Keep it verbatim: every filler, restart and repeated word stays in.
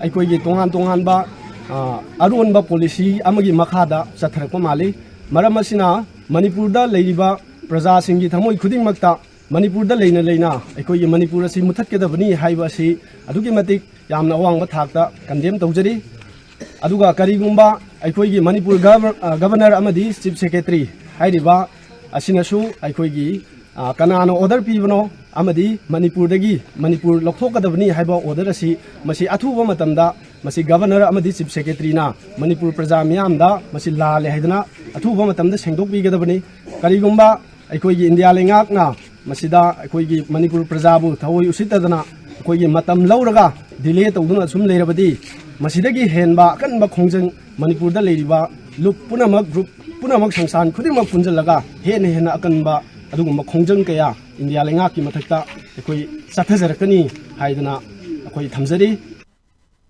ꯑꯩꯈꯣꯏꯒꯤ ꯇꯣꯉꯥꯟ ꯇꯣꯉꯥꯟꯕ, ꯑ, ꯑꯔꯣꯟꯕ ꯄꯣꯂꯤꯁꯤ ꯑꯃꯒꯤ ꯃꯈꯥꯗ ꯆꯠꯊꯔꯛꯄ ꯃꯥꯜꯂꯤ꯫ ꯃꯔꯝ ꯑꯁꯤꯅ ꯃꯅꯤꯄꯨꯔꯗ ꯂꯩꯔꯤꯕ ꯄ꯭ꯔꯖꯥꯁꯤꯡꯒꯤ ꯊꯃꯣꯏ ꯈꯨꯗꯤꯡꯃꯛꯇ ꯃꯅꯤꯄꯨꯔꯗ ꯂꯩꯅ ꯂꯩꯅ ꯑꯩꯈꯣꯏꯒꯤ ꯃꯅꯤꯄꯨꯔ ꯑꯁꯤ ꯃꯨꯊꯠꯀꯗꯕꯅꯤ ꯍꯥꯏꯕ ꯑꯁꯤ ꯑꯗꯨꯛꯀꯤ ꯃꯇꯤꯛ ꯌꯥꯝꯅ ꯑꯋꯥꯡꯕ ꯊꯥꯛꯇ ꯀꯟꯗꯦꯝ ꯇꯧꯖꯔꯤ꯫ ꯑꯗꯨꯒ ꯀꯔꯤꯒꯨꯝꯕ ꯑꯩꯈꯣꯏꯒꯤ ꯃꯅꯤꯄꯨꯔ ꯒꯚꯔ-, ꯑ, ꯒꯚꯔꯅꯔ ꯑꯃꯗꯤ ꯆꯤꯐ ꯁꯦꯀ꯭ꯔꯦꯇꯔꯤ ꯍꯥꯏꯔꯤꯕ ꯑꯁꯤꯅꯁꯨ ꯑꯩꯈꯣꯏꯒꯤ, ꯑ, ꯀꯅꯥꯅ ꯑꯣꯔꯗꯔ ꯄꯤꯕꯅꯣ ꯑꯃꯗꯤ ꯃꯅꯤꯄꯨꯔꯗꯒꯤ ꯃꯅꯤꯄꯨꯔ ꯂꯧꯊꯣꯛꯀꯗꯕꯅꯤ ꯍꯥꯏꯕ ꯑꯣꯔꯗꯔ ꯑꯁꯤ ꯃꯁꯤ ꯑꯊꯨꯕ ꯃꯇꯝꯗ ꯃꯁꯤ ꯒꯚꯔꯅꯔ ꯑꯃꯗꯤ ꯆꯤꯐ ꯁꯦꯀ꯭ꯔꯦꯇꯔꯤꯅ ꯃꯅꯤꯄꯨꯔ ꯄ꯭ꯔꯖꯥ ꯃꯤꯌꯥꯝꯗ ꯃꯁꯤ ꯂꯥꯜꯂꯦ ꯍꯥꯏꯗꯨꯅ ꯑꯊꯨꯕ ꯃꯇꯝꯗ ꯁꯦꯡꯗꯣꯛꯄꯤꯒꯗꯕꯅꯤ꯫ ꯀꯔꯤꯒꯨꯝꯕ ꯑꯩꯈꯣꯏꯒꯤ ꯏꯟꯗꯤꯌꯥ ꯂꯩꯉꯥꯛꯅ ꯃꯁꯤꯗ ꯑꯩꯈꯣꯏꯒꯤ ꯃꯅꯤꯄꯨꯔ ꯄ꯭ꯔꯖꯥꯕꯨ ꯊꯑꯣꯏ ꯎꯁꯤꯠꯇꯗꯅ ꯑꯩꯈꯣꯏꯒꯤ ꯃꯇꯝ ꯂꯧꯔꯒ ꯗꯤꯂꯦ ꯇꯧꯗꯨꯅ ꯁꯨꯝ ꯂꯩꯔꯕꯗꯤ ꯃꯁꯤꯗꯒꯤ ꯍꯦꯟꯕ ꯑꯀꯟꯕ ꯈꯣꯡꯖꯪ ꯃꯅꯤꯄꯨꯔꯗ ꯂꯩꯔꯤꯕ ꯂꯨꯞ ꯄꯨꯝꯅꯃꯛ, ꯒ꯭ꯔꯨꯞ ꯄꯨꯝꯅꯃꯛ, ꯁꯪꯁꯊꯥꯟ ꯈꯨꯗꯤꯡꯃꯛ ꯄꯨꯟꯁꯤꯜꯂꯒ ꯍꯦꯟꯅ ꯍꯦꯟꯅ ꯑꯀꯟꯕ ꯑꯗꯨꯒꯨꯝꯕ ꯈꯣꯡꯖꯪ ꯀꯌꯥ ꯏꯟꯗꯤꯌꯥ ꯂꯩꯉꯥꯛꯀꯤ ꯃꯊꯛꯇ ꯑꯩꯈꯣꯏ ꯆꯠꯊꯖꯔꯛꯀꯅꯤ ꯍꯥꯏꯗꯅ ꯑꯩꯈꯣꯏ ꯊꯝꯖꯔꯤ꯫